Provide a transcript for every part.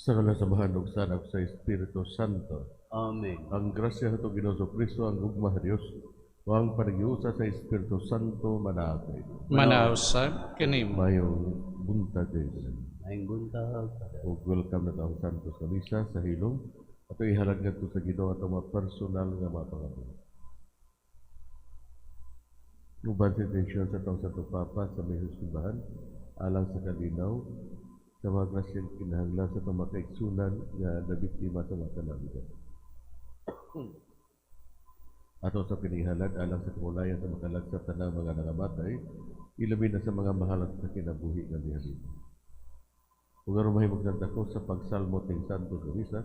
Sa ngalan sa Amahan ug sa Anak, sa Espiritu Santo. Amen. Ang grasya sa Ginoo Kristo, ang gugma sa Dios, ug ang panaghiusa sa Espiritu Santo manaagay. Manausab kanimo. Mayong buntag kayo. Maayong buntag. Ug welcome na taong Santos sa misa sa hilom. Ato ihalad ngadto sa Ginoo atong mga personal nga mga pangamuyo. Uban sa intensyon sa atong Santo Papa sa may simbahan alang sa kalinaw sa mga grasyang kinahanglan sa atong mga kaigsunan nga nabiktima sa mga kalamidad. Ato sa pinihalad alang sa kamulayan sa makalag sa tanang mga nangamatay, ilabi na sa mga mahalag sa kinabuhi nga mihalin. Ug aron mahimong ko sa pagsalmo ting Santo sa misa,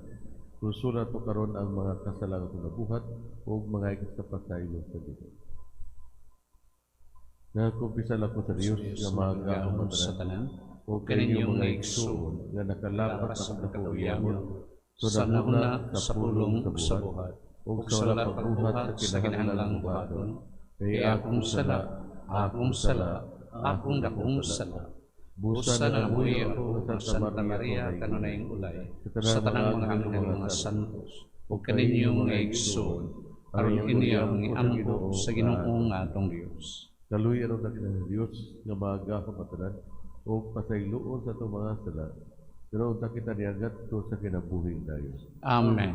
konsulat to karon ang mga kasalangan atong nabuhat ug mga sa pasaylo sa Ginoo. Nagakumpisal ako sa Dios nga makagagahom sa tanan tanan ug kaninyong kaninyong mga mga igsuon nga nakalapat lapas sa sa pagkatuyamon sa sa nahuna nahuna sa pulong sa buhat ug ug sa wala pagbuhat sa kinahanglang buhaton, kay kay akong sala, akong sala, akong dakong sala. Busa na nangamuyo ako sa Santa Maria kanunayng ulay, sa tanang mga anghel, mga santos, ug kaninyong mga igsoon, aron inyo ang iampo sa Ginoo nga atong Dios. Kaluy aron na kita sa Dios nga makagagahom tanan ug pasayloon sa atong mga sala. Pero unta kita niadto sa kinabuhing dayon. Amen.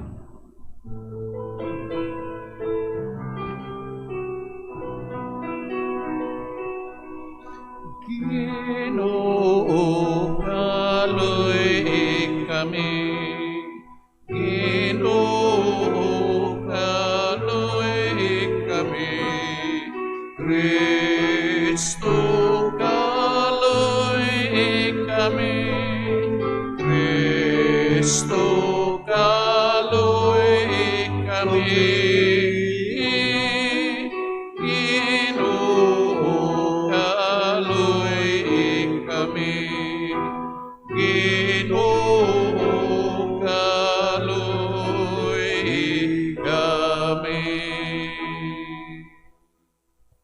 Ginoo, kaluy kami. Ginoo, kaluy kami. Kristo, kaluy kami. Kristo, kaluy kami. Ginoo, kaluy kami. Ginoo, kaluy kami.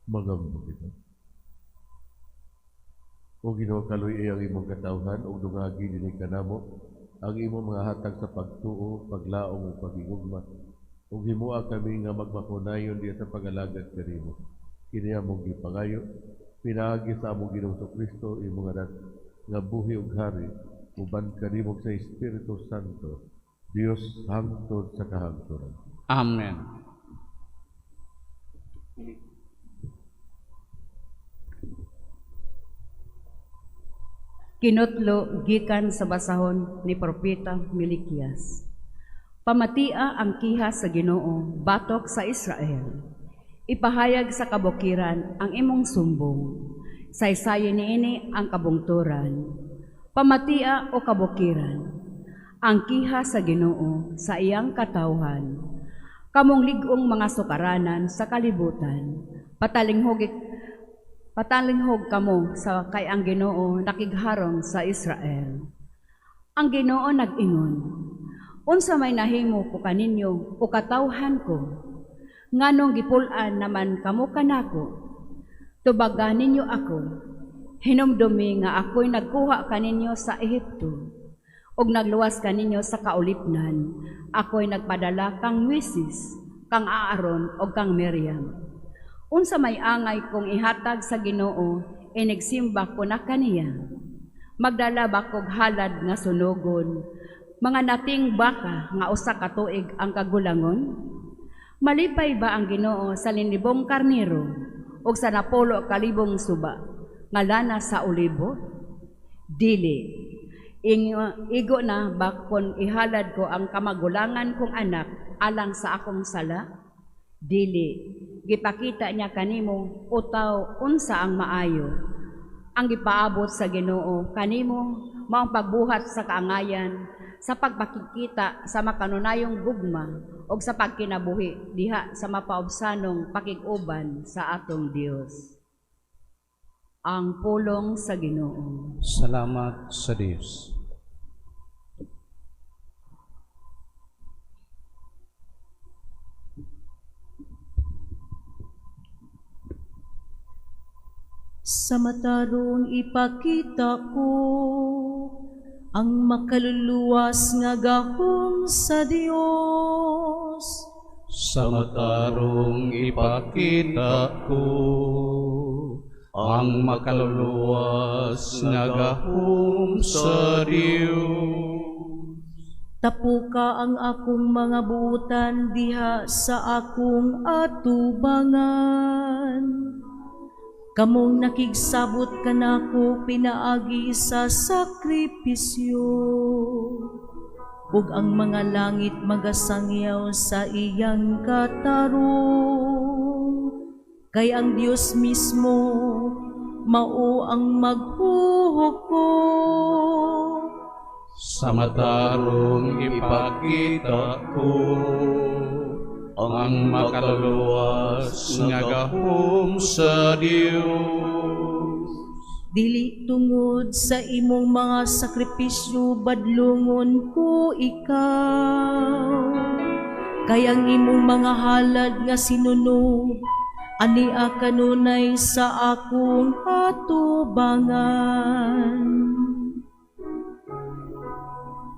Mangampo kita. O Ginoo, kaluy ang imong katawhan ug dungagi dinhi kanamo ang imong mga hatag sa pagtuo, paglaom ug paghigugma. Ug himoa kami nga magmakunayon diha sa pag-alagad kanimo. Kini among gipangayo pinaagi sa among Ginoong Kristo, imong Anak, nga buhi ug hari uban kanimo sa Espiritu Santo, Dios hangtod sa kahangturan. Amen. Kinutlo gikan sa basahon ni Propeta Milikias. Pamatia ang kiha sa Ginoo batok sa Israel. Ipahayag sa kabukiran ang imong sumbong. Saysayon niini ang kabungturan. Pamatia, o kabukiran, ang kiha sa Ginoo sa iyang katawhan. Kamong lig-ong mga sukaranan sa kalibutan, patalinghog patalinghog kamo sa kay ang Ginoo nakigharong sa Israel. Ang Ginoo nag-ingon, "Unsa may nahimo ko kaninyo, o katawhan ko? Nganong gipul-an naman kamo kanako? Tubaga ninyo ako. Hinumdumi nga ako'y nagkuha kaninyo sa Ehipto ug nagluwas kaninyo sa kaulipnan. Ako'y nagpadala kang Moises, kang Aaron ug kang Miriam. Unsa may angay kong ihatag sa Ginoo inigsimba ko na kaniya? Magdala ba kog halad nga sunogon, mga nating baka nga 1 ka tuig ang kagulangon? Malipay ba ang Ginoo sa linibong karnero ug sa 10,000 suba nga lana sa olibo? Dili. Igo na ba kon ihalad ko ang kamagulangan kong anak alang sa akong sala? Dili. Gipakita niya kanimo, o tawo, unsa ang maayo. Ang gipaabot sa Ginoo kanimo mao ang pagbuhat sa kaangayan, sa pagpakikita sa makanunayong gugma ug sa pagkinabuhi diha sa mapaubsanong pakig-uban sa atong Dios." Ang pulong sa Ginoo. Salamat sa Dios. Sa matarong ipakita ko Ang makaluluwas nga gahom sa Dios. Sa matarong ipakita ko ang makaluluwas nga gahom sa Dios. Tapuka ang akong mga buutan diha sa akong atubangan. Kamong nakigsabot kanako pinaagi sa sakripisyo. Ug ang mga langit magasangyaw sa iyang katarong. Kay ang Dios mismo mao ang maghuhukom. Sa matarong ipakita ko ang makaluluwas nga gahom sa Dios. Dili tungod sa imong mga sakripisyo badlungon ko ikaw. Kay ang imong mga halad nga sinunog ania kanunay sa akong atubangan.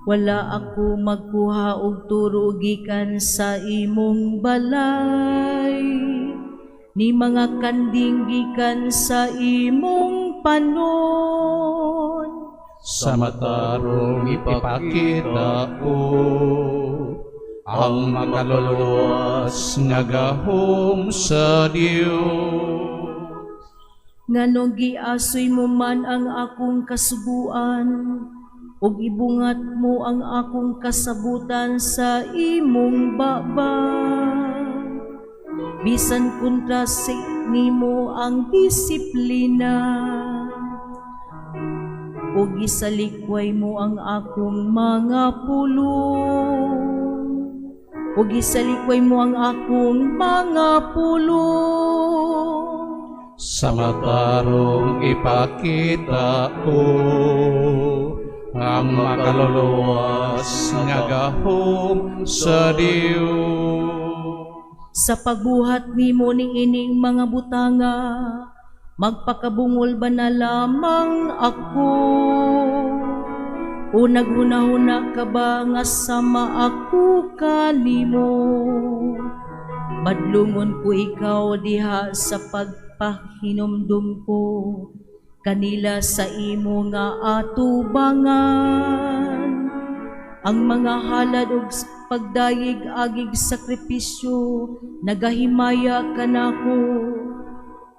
Wala ako magkuha og turo gikan sa imong balay, ni mga kanding gikan sa imong panon. Sa matarong ipakita ko ang makaluluwas nga gahom sa Dios. Nganong giasoy mo man ang akong kasuguan, ug ibungat mo ang akong kasabutan sa imong baba. Bisan kontra sa nimo ang disiplina, ug isalikway mo ang akong mga pulong, ug isalikway mo ang akong mga pulong. Sa matarong ipakita ko ang makaluluwas nga gahom sa Dios. Sa pagbuhat nimo niining mga butanga, magpakabungol ba na lamang ako? O naghuna-huna ka ba nga sama ako kanimo? Badlungon ko ikaw diha sa pagpahinumdum ko kanila sa imo nga atubangan. Ang mga halad ug pagdayeg agig sakripisyo nagahimaya kanako,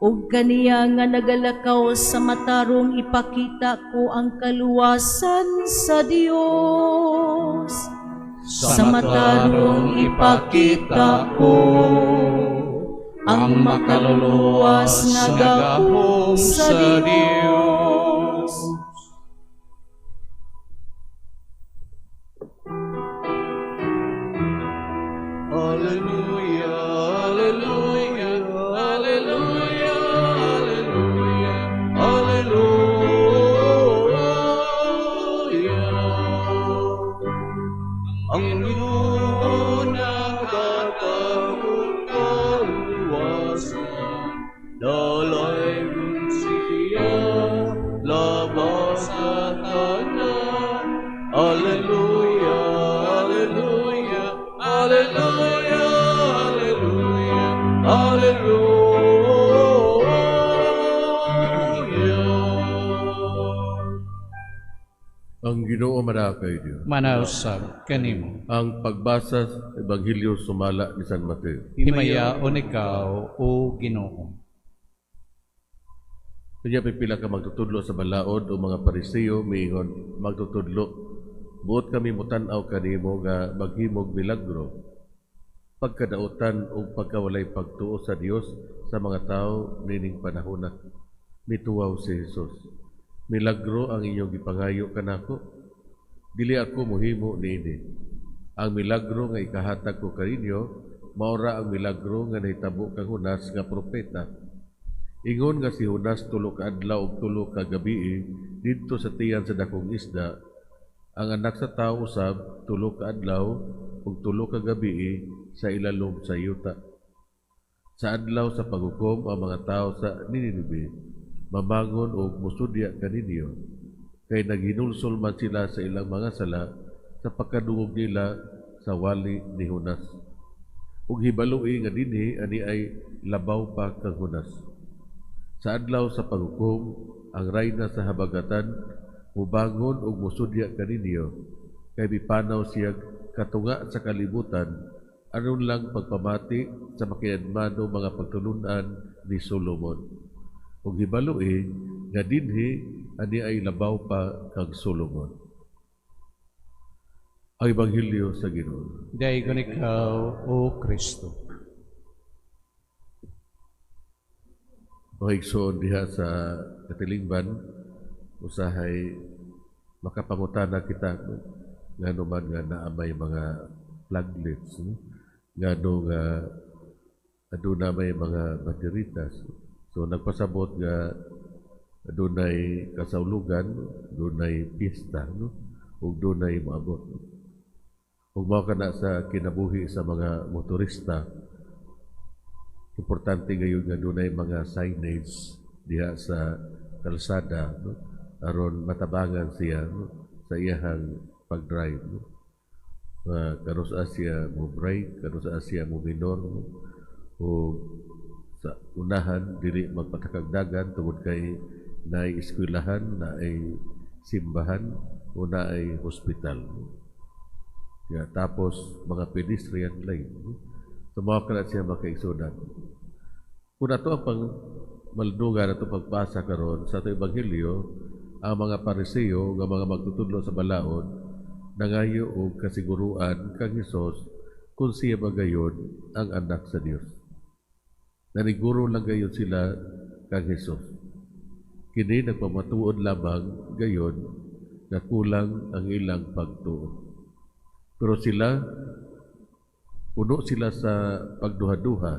ug kaniya nga nagalakaw sa matarong ipakita ko ang kaluwasan sa Dios. Sa matarong ipakita ko ang makaluluwas nga gahom sa Dios. Alleluia, alleluia, alleluia, alleluia, alleluia. Ang Ginoo naghatag og kaluwasan, dalaygon siya labas sa tanan. Alleluia, alleluia, alleluia, alleluia, alleluia. Ang Ginoo manaa kay Dios. Manausab kanimo. Ang pagbasa sa Ebanghelyo sumala ni San Mateo. Himayaon ikaw, o Ginoo. Kanya pipila ka magtutudlo sa balaod o mga Pariseo miingon, magtutudlo, buot kami mutan-aw kanimo nga maghimog milagro. Pagkadautan o pagkawalay pagtuo sa Dios sa mga tao nining panahona. Mituwaw si Jesus. Milagro ang inyong gipangayo kanako. Dili ako mohimo niini. Ang milagro nga ikahatag ko kaninyo, maora ang milagro nga nahitabo kang Jonas nga propeta. Ingon nga si Jonas 3 ka adlaw ug 3 ka gabii didto sa tiyan sa dakong isda, ang anak sa tawo usab 3 ka adlaw ug 3 ka gabii sa ilalom sa yuta. Sa adlaw sa paghukom ang mga tawo sa Nineve mamangon og musudya kaninyo, Kay naghinulsol man sila sa ilang mga sala sa pagkadungog nila sa wali ni Jonas. Ug hibaloi nga dinhi ani ay labaw pa kang Jonas. Sa adlaw sa paghukom, ang rayna sa habagatan mubangon ug mosudya kaninyo, kay mipanaw siya katunga sa kalibutan aron lang pagpamati sa makinadmano mga pagtulun-an ni Solomon. Ug hibaloi nga dinhi ani ay labaw pa kang Solomon. Ang Ebanghelyo sa Ginoo. Daygon ikaw, O Kristo. Mga igsoon diha sa katilingban, usahay makapangutana kita, no? Ngano man nga naa may mga flaglets, no? Ngano nga aduna may mga banderitas. So nagpasabot nga adunay kasaulugan, adunay piyesta, no? Ug dunay moabot. Ug mao kana sa kinabuhi sa mga motorista, importante gayon nga dunay mga signage diha sa kalsada, no? Aron matabangan siya, no? Sa iyahang pag-drive, no? Kanus-a siya mo brake, kanus-a siya mo minor, no? O sa unahan dili magpatakagdagan tungod kay naay eskwelahan, naay simbahan o naay hospital, no? Ya, tapos mga pedestrian lane, no? So mao kana siya makaigsunan. Kung ato ang pang maldungan ato pagbasa karon sa ato ebanghelyo, ang mga Pariseo nga mga magtutudlo sa balaod nangayo og kasiguruan kang Hesus kung siya ba gayon ang anak sa Dios. Naniguro lang gayon sila kang Hesus. Kini nagpamatuod lamang gayon nga kulang ang ilang pagtuo. Pero sila, puno sila sa pagduha-duha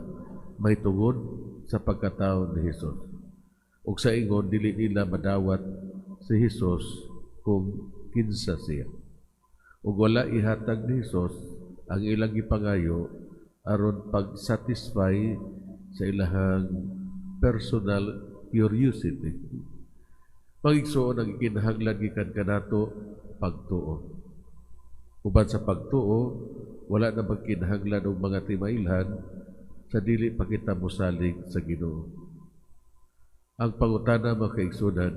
mahitungod sa pagkatao ni Hesus. Ug sa ingon dili nila madawat si Hesus kung kinsa siya. Ug wala ihatag ni Hesus ang ilang gipangayo aron pag-satisfy sa ilahang personal curiosity. Pagigsuon ang gikinahanglan gikan kanato pagtuo. Uban sa pagtuo, wala na magkinahanglan og mga timailhan sa dili pa kita mosalig sa Ginoo. Ang pangutana mga kaigsunan,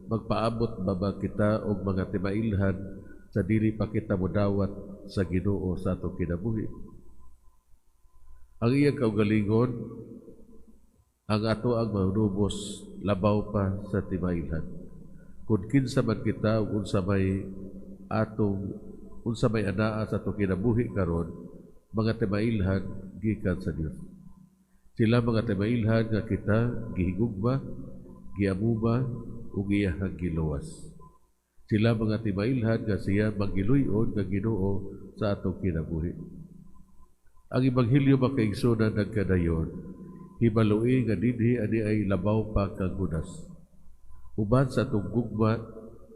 magpaabot ba ba kita og mga timailhan sa dili pa kita modawat sa Ginoo sa atong kinabuhi? Ang iyang kaugalingon, ang ato ang mahunubos labaw pa sa timailhan. Kung kinsa man kita ug unsa may atong unsa may anaa sa atong kinabuhi karon, mga timailhan gikan sa Dios. Sila mga timailhan nga kita gihigugma, giamuma ug iyahang giluwas. Sila mga timailhan nga siya magiluy-on nga Ginoo sa atong kinabuhi. Ang ebanghelyo makaigsunan nagkadayon, hibaloi nga dinhi ani ay labaw pa kang Judas. Uban sa atong gugma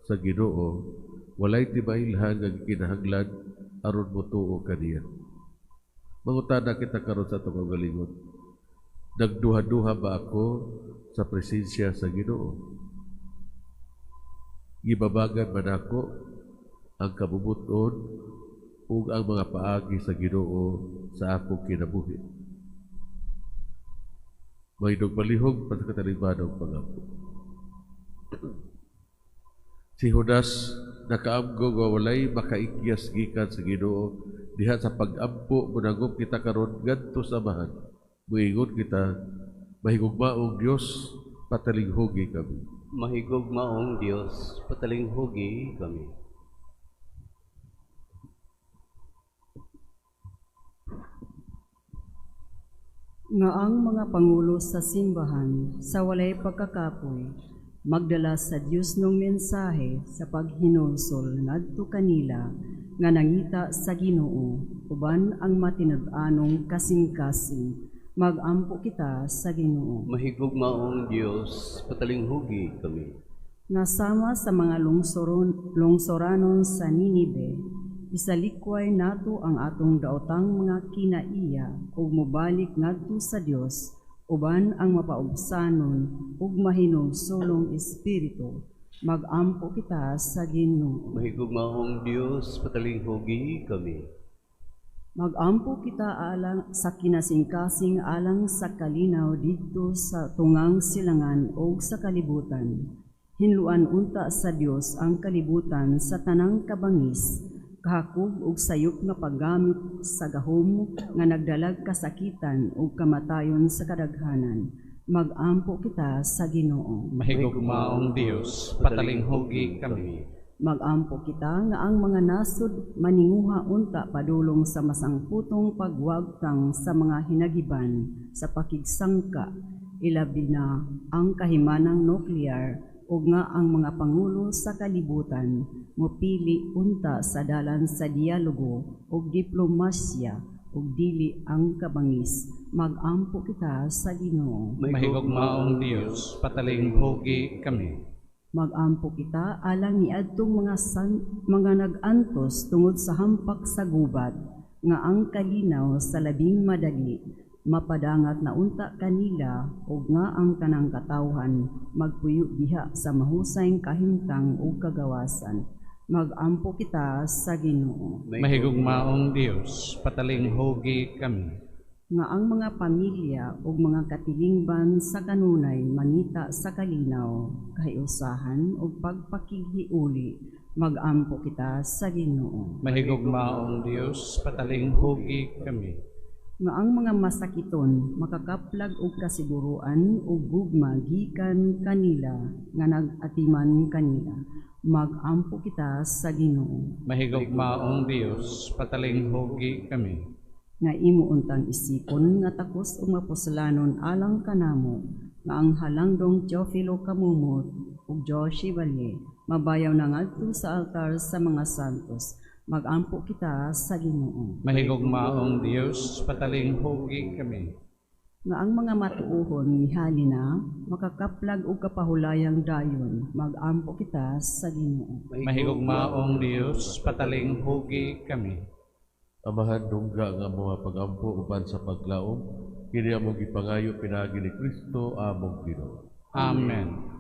sa Ginoo, walay timailhan nga gikinahanglan aron motuo kaniya. Mangutana kita karon sa atong kaugalingon. Nagduha-duha ba ako sa presensya sa Ginoo? Gibabagan man ako ang kabubut-on ug ang mga paagi sa Ginoo sa akong kinabuhi. Mahindog palihog pa sa katalingbanong pangampo. Si Judas nakaamgo nga walay makaikyas gikan sa Ginoo diha sa pag-ampo munangop kita karon ngadto sa Amahan. Muingon kita, mahigugmaong Dios, patalinghugi kami. Mahigugmaong Dios, patalinghugi kami. Nga ang mga pangulo sa simbahan sa walay pagkakapoy magdala sa Dios nung mensahe sa paghinulsol ngadto kanila nga nangita sa Ginoo uban ang matinud-anong kasing-kasing. Magampo kita sa Ginoo. Mahigugmaong Dios, patalinghugi kami. Nga sama sa mga lungsoranon sa Ninibe, isalikway nato ang atong daotang mga kinaiya ug mobalik ngadto sa Dios uban ang mapaubsanon ug mahinulsolong espiritu. Magampo kita sa Ginoo. Mahigugmaong Dios, patalinghugi kami. Magampo kita alang sa kinasingkasing alang sa kalinaw didto sa tungang silangan o sa kalibutan. Hinluan unta sa Dios ang kalibutan sa tanang kabangis, kahakog ug sayop nga paggamit sa gahom nga nagdalag kasakitan ug kamatayon sa kadaghanan. Magampo kita sa Ginoo. Mahigugmaong Dios, patalinghugi kami. Magampo kita nga ang mga nasod maninguha unta padulong sa masangputong pagwagtang sa mga hinagiban sa pakigsangka, ilabi na ang kahimanang nuklear, ug nga ang mga pangulo sa kalibutan mopili unta sa dalan sa dialogo ug diplomasya ug dili ang kabangis. Magampo kita sa Ginoo. Mahigugmaong Dios, patalinghugi kami. Magampo kita alang niadtong mga nag-antos tungod sa hampak sa gubat, nga ang kalinaw sa labing madali mapadangat na unta kanila, ug nga ang tanang katawhan magpuyo diha sa mahusay kahimtang ug kagawasan. Magampo kita sa Ginoo. Mahigugmaong Dios, patalinghugi kami. Nga ang mga pamilya ug mga katilingban sa kanunay mangita sa kalinaw, kahiusahan ug pagpakighiuli. Magampo kita sa Ginoo. Mahigugmaong Dios, patalinghugi kami. Nga ang mga masakiton makakaplag og kasiguruan ug gugma gikan kanila nga nag-atiman kanila. Magampo kita sa Ginoo. Mahigugmaong Dios, patalinghugi kami. Nga imo untang isipon nga takos ug mapuslanon alang kanamo, nga ang halangdong Teofilo Camomot ug Joshi Valle mabayaw na ngadto sa altar sa mga santos. Magampo kita sa Ginoo. Mahigugmaong Dios, patalinghugi kami. Nga ang mga matuohon mihali na makakaplag og kapahulayang dayon. Magampo kita sa Ginoo. Mahigugmaong Dios, patalinghugi kami. Amahan, dungga nga mga pagampo uban sa paglaom, kini among gipangayo pinaagi ni Kristo among Ginoo. Amen.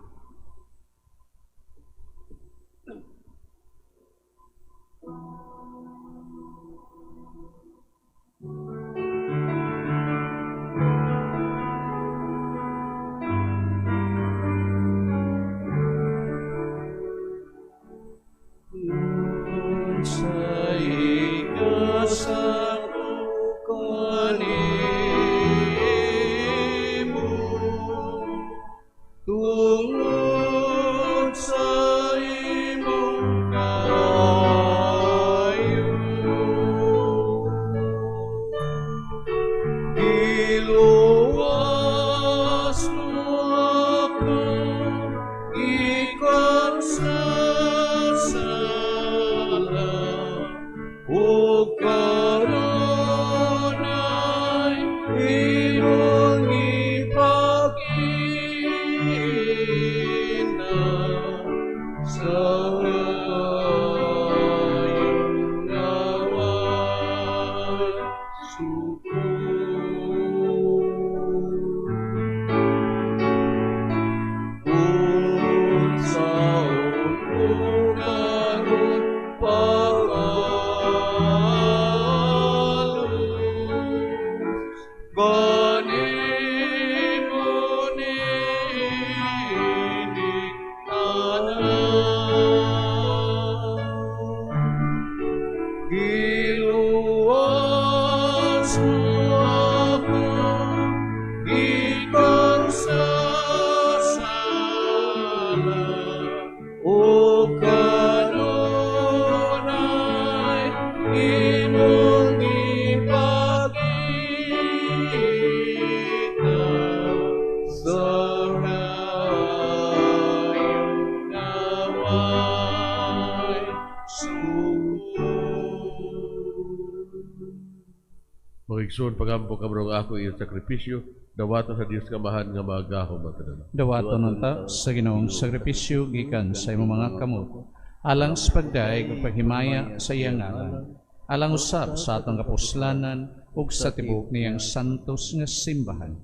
Magigsoon pagampo kabrong ako iyong sakripisyo, dawato sa Dios kamahan nga magahom ang tanan. Dawato nunta sa Ginoong sakripisyo gikan sa imong mga kamot, alang sa pagdaig ug paghimaya sa iyang ngalan, alang usab sa atong kapuslanan ug sa tibuok niyang santos nga simbahan.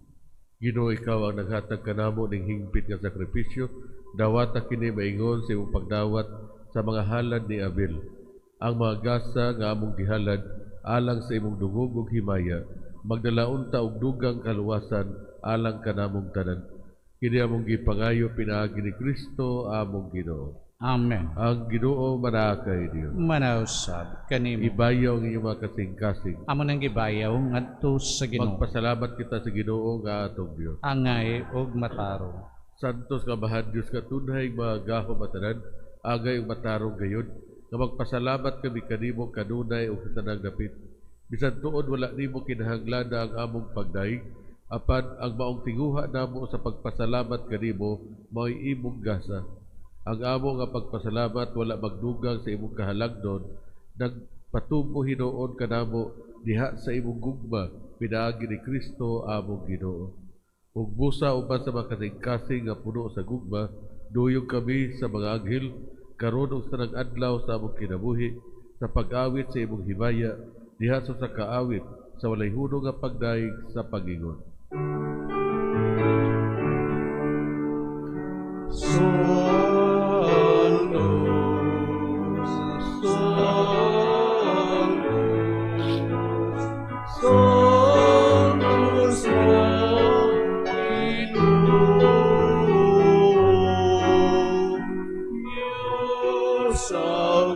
Ginoo, ikaw ang naghatag kanamo ning hingpit nga sakripisyo, Dawata kini maingon sa imong pagdawat sa mga halad ni Abel. Ang mga gasa nga among gihalad alang sa imong dungog ug himaya, magdala unta og dugang kaluwasan alang kanamong tanan. Kini among gipangayo pinaagi ni Kristo among Ginoo. Amen. Ang Ginoo manaa kay Dios. Manausab kanimo. Ibayaw ang inyong mga kasing-kasing. Amo nang gibayaw ngadto sa Ginoo. Magpasalamat kita sa Ginoo nga atong Dios. Angay og matarong. Santos nga Amahan Dios nga tunhay mga gahom matanan, angay ug matarong gayud, nga magpasalamat kami kanimo kanunay ug sa tanang dapit. Bisan tuod wala nimo kinahanglan ang among pagdaig, apan ang maong tinguha namo sa pagpasalamat kanimo mao'y imong gasa. Ang amo nga pagpasalamat wala magdugang sa imong kahalangdon, nagpatubo hinuon kanamo diha sa imong gugma pinaagi ni Kristo among Ginoo. Ug busa uban sa mga kasing-kasing nga puno sa gugma, duyog kami sa mga anghel karon ug sa tanang adlaw sa among kinabuhi sa pag-awit sa imong himaya diha sa usa ka awit sa walay hunong nga pagdaig sa pag-ingon. Santo, Santo, Santo sa Ginoo. Diyos sa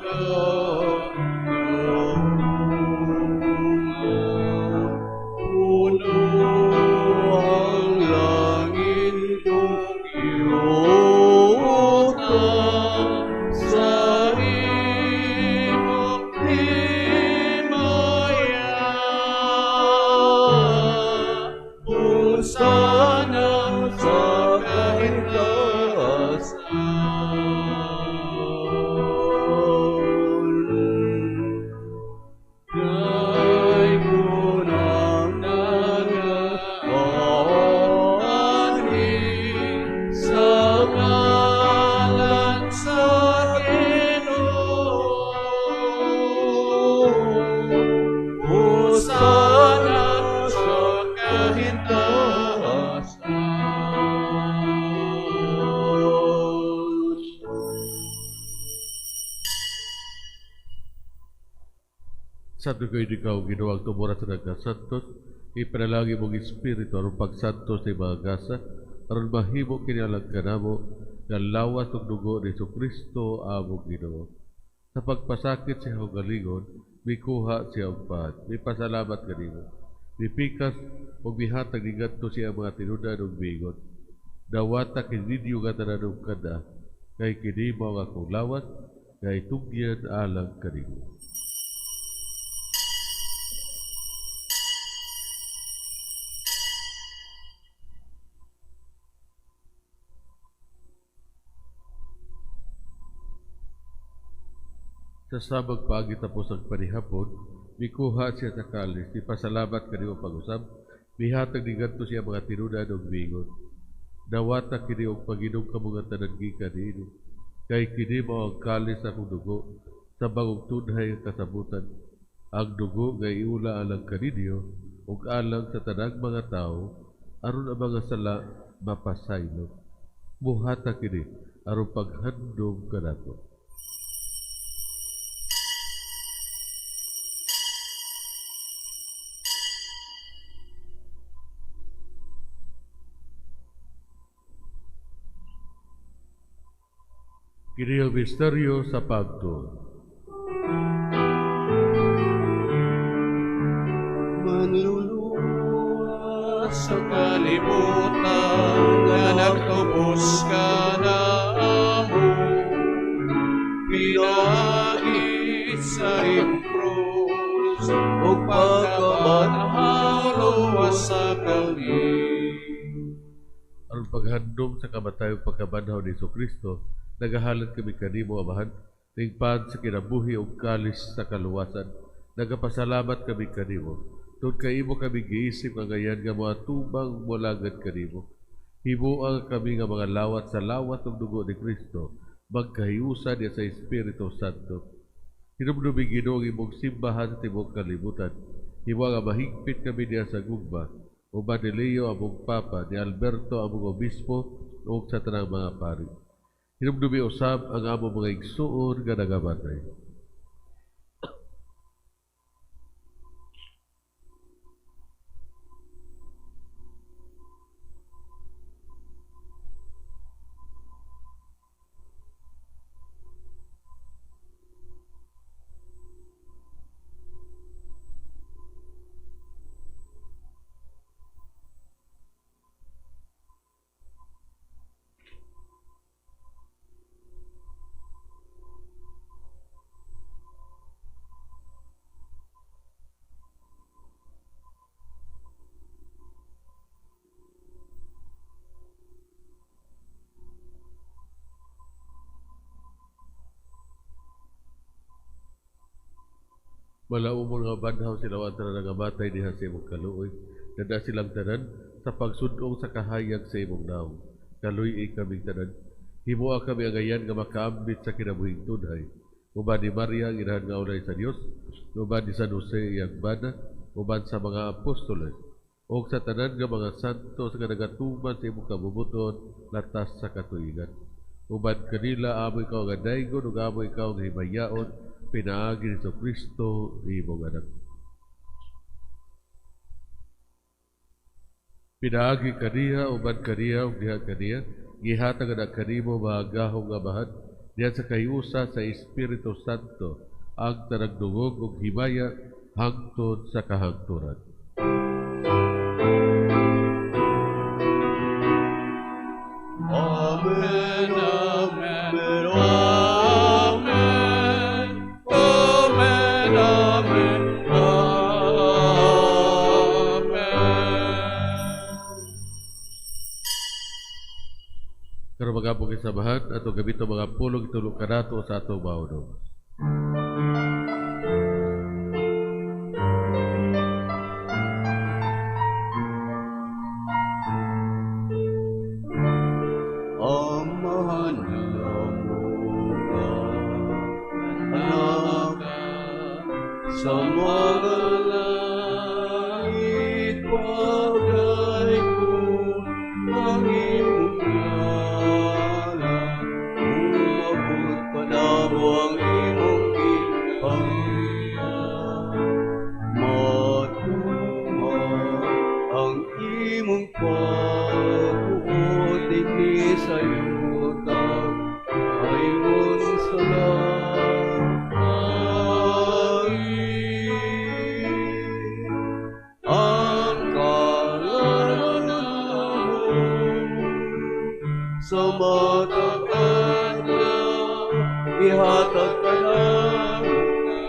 kagahuma, puno ang langit ug yuta sa imong himaya. Hosana sa kahintaasan. Daygon ang nagaanhi sa ngalan sa Ginoo. Hosana sa kahintaasan. Santo gayud ikaw, Ginoo, ang tuboran sa nagkasantos, ipanalangin mong Espiritu aron pagsantos sa mga gasa, aron mahimo kini alang kanamo nga lawas ug dugo ni Hesukristo among Ginoo. Sa pagpasakit sa iyang kaugalingon, mikuha siya og pahad, mipasalamat kanimo, mipikas ug mihatag niadto sa iyang mga tinud-an ug miingon: Dawata kini ninyo nga tanan ug kad-a, kay kini mao ang akong lawas nga itugyan alang kaninyo. Sa samang paagi tapos ang panihapon, mikuha siya sa kalis, mipasalamat kanimo pag-usab, mihatag niadto sa iyang mga tinud-an ug miingon: Dawata kini og pag-inom kamo nga tanan gikan niini, kay kini mao ang kalis sa akong dugo sa bagong tunhay nga kasabutan. Ang dugo nga iula alang kaninyo ug alang sa tanang mga tawo aron ang mga sala mapasaylo. Buhata kini aron paghandom kanato. Kini ang misteryo sa pagtuo. Manluluwas sa kalibutan nga nagtubos ka na amo, pinaagi sa imong krus ug pagkabanhaw luwasa kami. Aron paghandom sa kamatayon pagkabanhaw ni Hesukristo, nagahalad kami kanimo, Amahan, tingpad sa kinabuhi ug kalis sa kaluwasan. Nagapasalamat kami kanimo, tungod kay imo kami giisip nga ngayan nga moatubang molagad kanimo. Himuang kami nga mga lawat sa lawat ug dugo ni Kristo, magkahiusa niya sa Espiritu Santo. Hinumdumi Ginoo ang imong simbahan sa tibuok kalibutan. Himuang nga mahigpit kami niya sa gugma, uban ni Leo among Papa, ni Alberto among Obispo, ug sa tanang mga pari. Hinumdumi usab ang among mga igsuon nga nagamatay. Malaumon nga banhaw sila ang tanan nagamatay diha sa imong kaluoy. Dada silang tanan sa pagsudong sa kahayag sa imong naong. Kaluy-i kaming tanan. Himoa kami angayan nga makaambit sa kinabuhing tunhay. Uban ni Maria, ang inahan nga ulay sa Dios, uban ni San Jose iyang bana, uban sa mga apostoles, ug sa tanan nga mga santo sa nagatuman sa imong kabubut-on latas sa katuigan. Uban kanila amo ikaw nga daygon ug amo ikaw nga himayaon pinaagi ni Kristo imong anak. Pinaagi kaniya, uban kaniya, ug diha kaniya, gihatag na kanimo mga gahom nga Amahan, diha sa kahiusa sa Espiritu Santo, ang tanang dungog ug himaya hangtod sa kahangturan. Amen, amen, amen, amen, amen, amen. Karon mga samahan ato gamiton mga pulong itulo kanato sa atong maunong. Amahan namo anak sa mga langit pagdaigong ang imong ngalan, umabot kanamo ang imong gingharian, matuman ang imong pagbuot dinhi sa yuta ingon sa langit. Ang kalaran namo sa matag adlaw ihatag kanamo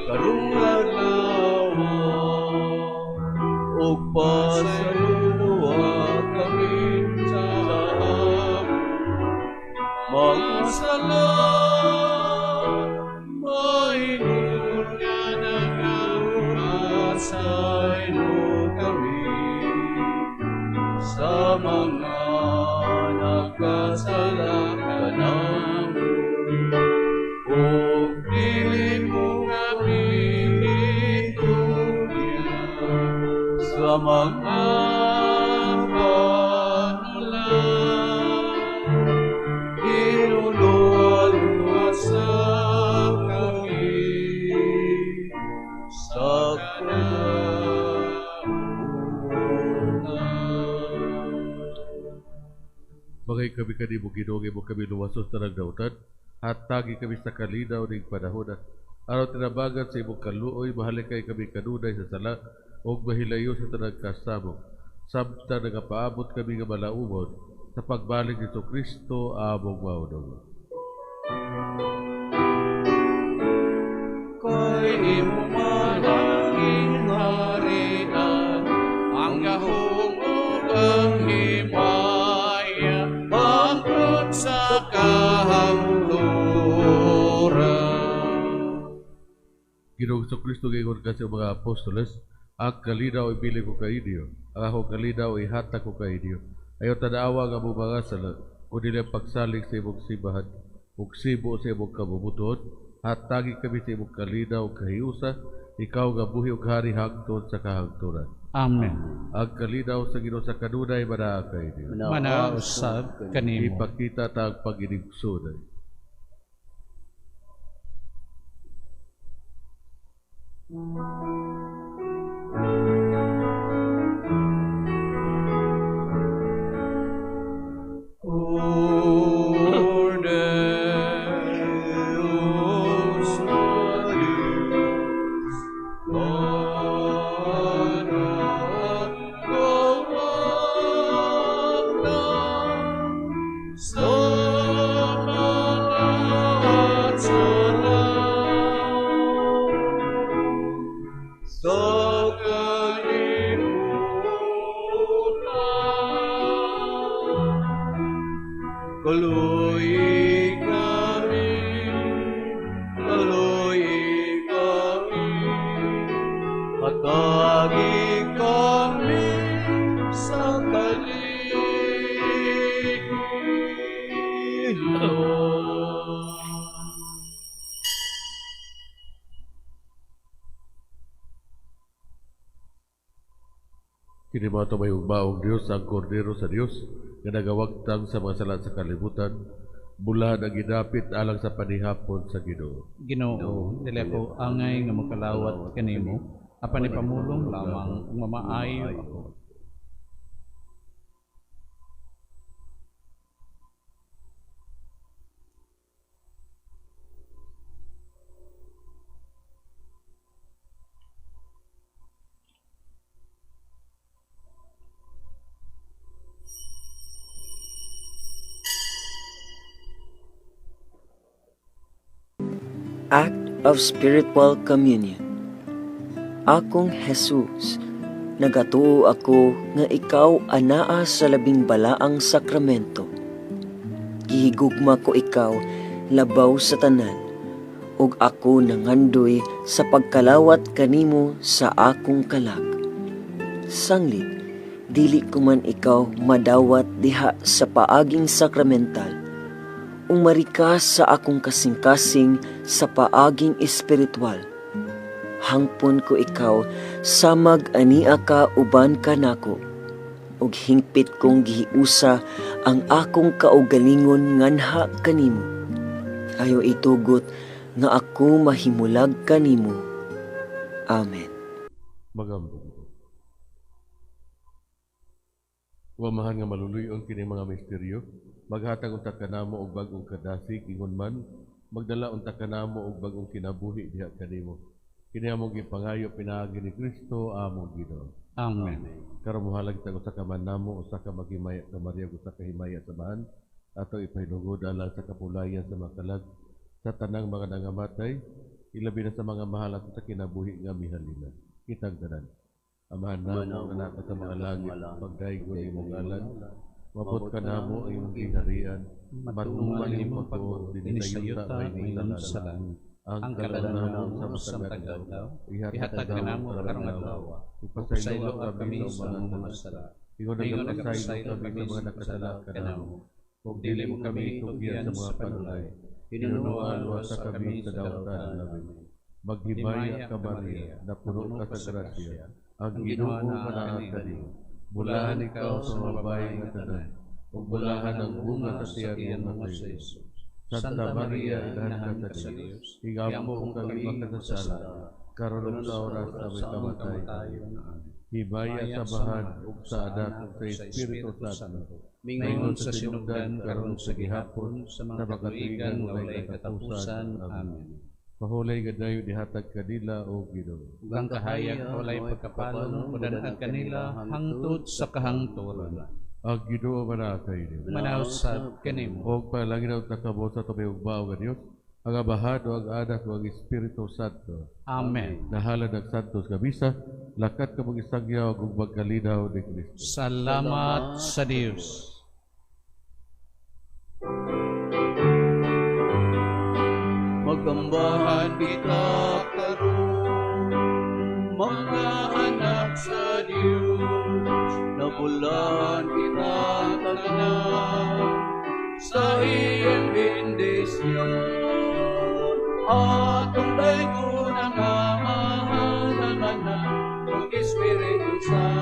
karong adlaw, ug pasayloa kami sa among mga sala, maingon nga nagapasaylo kami sa mga nagkasala kanamo, ug dili mo kami itugyan sa mga panulan. Ginoo, luwasa kami sa kalaunan. Mangay kami kanimo, Ginoo, nga imo kami luwason sa tanang dautan, hatagi kami sa kalinaw ning panahona. Aron tinabangan sa imong kaluoy, mahalikay kami kanunay sa sala ug mahilayo sa tanang kasamok. Samtang nagapaabot kami nga malaumon sa pagbalik ni Kristo among Maunong. Kay imo man ang gingharian, ang gahom ug ang himaya, hangtod sa kahangturan. Ginoong Kristo, giingon ka sa mga apostoles, ang kalinaw ibilin ko kaninyo, ang akong kalinaw ihatag ko kaninyo. Ayaw tanawa ang among mga sala, kundi ang pagsalig sa imong simbahan, ug sibo sa imong kabubut-on, hatagi kami sa imong kalinaw ug kahiusa, ikaw nga buhi ug hari hangtod sa kahangturan. Amen. Ang kalinaw sa Ginoo sa kanunay manaa kaninyo. Manaa usab kanimo. Ipakita ta ang pag-inigsoon. Kini mao may hugmaong Dios ang Kordero sa Dios nga nagawagtang sa mga sala sa kalibutan, bulahan ang gidapit alang sa panihapon sa Ginoo. Ginoo, dili ako angay nga mokalawat kanimo, apan ipamulong lamang ug mamaayo ako. Act of Spiritual Communion. Akong Jesus, nagatuo ako nga ikaw anaa sa labing balaang sakramento. Gihigugma ko ikaw labaw sa tanan, ug ako nangandoy sa pagkalawat kanimo sa akong kalag. Sanglit, dili ko man ikaw madawat diha sa paaging sakramental, umari ka sa akong kasing-kasing sa paaging espiritual. Hangpon ko ikaw samag ania ka uban kanako, ug hingpit kong gihiusa ang akong kaugalingon nganha kanimo. Ayaw itugot nga ako mahimulag kanimo. Amen. Magambong. Uwamahan nga maluluyon kini mga misteryo, maghatag unta kanamo og bag-ong kadasig ingon man magdala unta kanamo og bag-ong kinabuhi diha kanimo. Kini among gipangayo pinaagi ni Kristo among Ginoo. Amen. Karon mohalag ta usa ka man namo, usa ka maghimaya ka Maria, usa ka himaya sa bahan ato ipahinugod alang sa kapulayan sa mga kalag sa tanang mga nangamatay, ilabi na sa mga mahal ato sa kinabuhi nga mihalina. Kitang tanan. Amahan namo nga naa sa mga langit, pagdaygon imong ngalan, mabot ka namo ang imong gingharian, matuman imong pagbuot dinhi sa yuta maingon sa langit. Ang Ang kalad kalan namo namo sa sa matag matag adlaw, adlaw, ihatag ihatag kanamo kanamo karong karong adlaw, adlaw, ug ug pasaylo pasayloa kami kami sa sa mga among mga sala. sala. Ingon Ingon nagapasaylo nagapasaylo kami kami sa mga sa nakasala nakasala kanamo, kanamo, ug ug dili dili mo mo kami kami itugyan itugyan sa mga sa panulay. panulay. Hinunuan Hinunuan wasa wasa kami kami sa sa dautan. dautan. Amen. Amen. Maghimaya Himaya ka ka Maria, Maria, napuno napuno ka ka sa sa grasya. grasya. Ang Ang Ginoo Ginoo nga naa naa kanimo. kanimo. Bulahan Bulahan ikaw ikaw sa sa mga mga babae babae nga nga tanan, tanan, ug ug bulahan bulahan ang ang bunga bunga sa sa tiyan tiyan mo mo nga nga si si Jesus. Jesus. Santa Santa Maria, Maria, inahan ka inahan sa ka sa Dios. Dios. Higampo Higampo kami kami makasasala, makasasala, karon ug karon sa sa oras oras sa aming sa aming kamatayon. kamatayon. Amen. Himaya Himaya sa sa Amahan Amahan, ug sa sa Anak Anak, ug sa ug sa Espiritu Espiritu Santo. Santo. Mingon Mingon sa sa sinugdan sinugdan karon karon sa sa gihapon gihapon sa sa mga mga katuigan katuigan nga walay walay katapusan. katapusan. Amen. Amen. Pahulay gadayon ihatag kanila o Ginoo. Ug ang kahayag walay pagkapalong mudanag kanila hangtod sa kahangturan. Ang Ginoo manaa kaninyo. Manaw usab kanimo. Og panalangin unta kamo sa atong mahigugmaong nga Dios, ang Amahan o ang Anak o ang Espiritu Santo. Amen. Nahalad ang Santos nga misa, lakat ka mong isangyaw ug magkalinaw ni Kristo. Salamat sa Dios. Magambahan kita karon, mga anak sa Dios, nabulahan kita tanan sa iyang bendisyon. Atong daygon ang Amahan, ang Anak, ug Espiritu Santo.